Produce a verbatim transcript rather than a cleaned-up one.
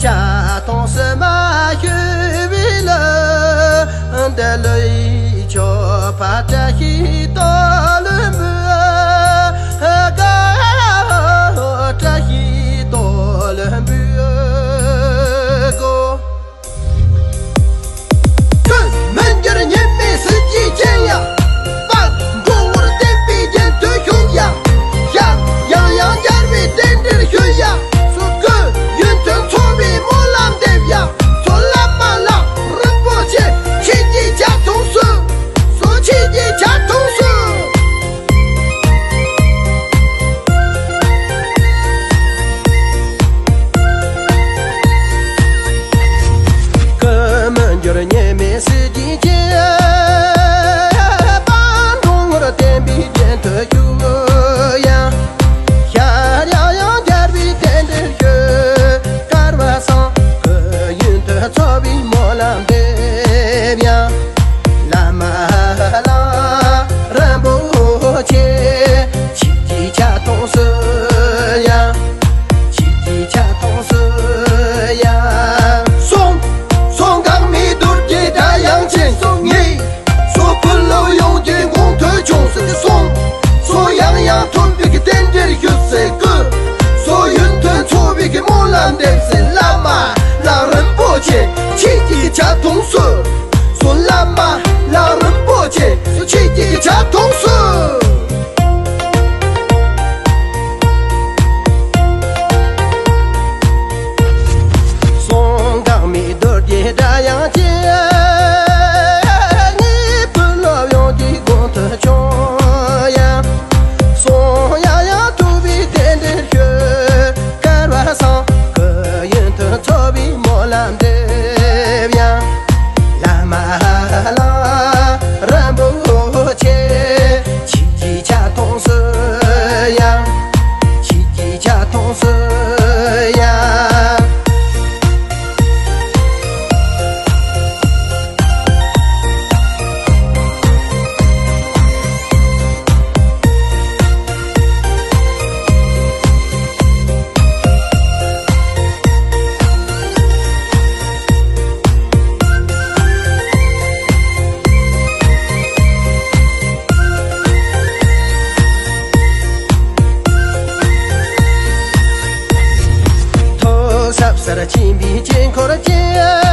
ཆ་མཐོང་སེམས་མ་ཞུ་བའི་ལུ། འདི་ལུ་ཡི་ཆོག་པ་བཀྲ་ཤིས་རྟོགས་ལུས་འབུལ། དགའ་བོ་བཀྲ་ཤིས་རྟོགས་ལུས་འབུལ་གོ། ཁྱོད་མི་འགྱུར་ཉི་མའི་གཟི་བརྗིད་ཅན་ཡ། དཔལ་འབྲུག་ངོར་བརྟན་པའི་རྒྱན་དུ་བཞུགས་ཡ། ཞལ་ཡང་ཡང་རྒྱལ་བའི་རྟེན་འབྲེལ་ཞུ་ཡ། སོ་སྐུ་ཡོན་ཏན་མཚོ་བའི་སྨོན་ལམ་འདེབས་ཡ། སོ་བླ་མ་ལགས་རིན་པོ་ཆེ་ཁྱེད་ཀྱི་ཆ་མཐོང་སུ། སོ་ཁྱེད་ཀྱི་ཆ་མཐོང་སུ། ཀུན་མི་འགྱུར་ཉི་མའི་གཟི་བརྗིད་ཅན། དཔལ་འབྲུག་ངོར་བརྟན་པའི་རྒྱན་དུ་བཞུགས་ཡ། ཞལ་ཡང་ཡང་རྒྱལ་བའི་རྟེན་འབྲེལ་ཞུ། སྐལ་བ་བཟང་གི་ཡོན་ཏན་མཚོ་བའི་སྨོན་ལམ་འདེབས་ཡ། བླ་མ་ལགས་རིན་པོ་ཆེ། ཁྱེད་ཀྱི་ཆ་མཐོང་སུ་ཡ། ཁྱེད་ཀྱི་ཆ་མཐོང་སུ་ཡ། སོང་། སོང་། གང་མི་རྡོ་རྗེ་སྒྲ་དབྱངས་ཅན་སོང་ངེ། སོ་ཀུན་སློབ་ཡོངས་ཀྱི་དགོངས་དོན་བྱུང་ཟེར་གི་སོང་། སོ་ཡང་ཡང་ཐོབ་པའི་གི་རྟེན་འབྲེལ་ཞུ་ཟེར་གི། སོ་ཡོན་ཏན་མཚོ་བའི་གི་སྨོན་ལམ་འདེབས་ཟེར། བླ་མ་ལགས་རིན་པོ་ཆེ་ཁྱེད་ཀྱི་ཆ་མཐོང་སུ། སོ་བླ་མ་ལགས་རིན་པོ་ཆེ་སོ་ཁྱེད་ཀྱི་ཆ་མཐོང་སུ། སོང་། གང་མི་རྡོ་རྗེ་སྒྲ་དབྱངས་ཅན། ཉིད་ཀུན་སློབ་ཡོངས་ཀྱི་དགོངས་དོན་བྱུང་ཡ། སོང་། ཡང་ཡང་ཐུབ་པའི་རྟེན་འབྲེལ་ཞུ། སྐལ་བ་བཟང་གི་ཡོན་ཏན་མཚོ་བའི་སྨོན་ལམ་འདེབས་ཡ། བླ་མ་ལགས་རིན་པོ་ཆེ། ཁྱེད་ཀྱི་ཆ་མཐོང་སུ་ཡ། ཁྱེད་ཀྱི་ཆ་མཐོང་སུ་ཡ། ཐོག་ཟབ་སར་ཕྱིན་པའི་དཀྱིལ་འཁོར་ཅན།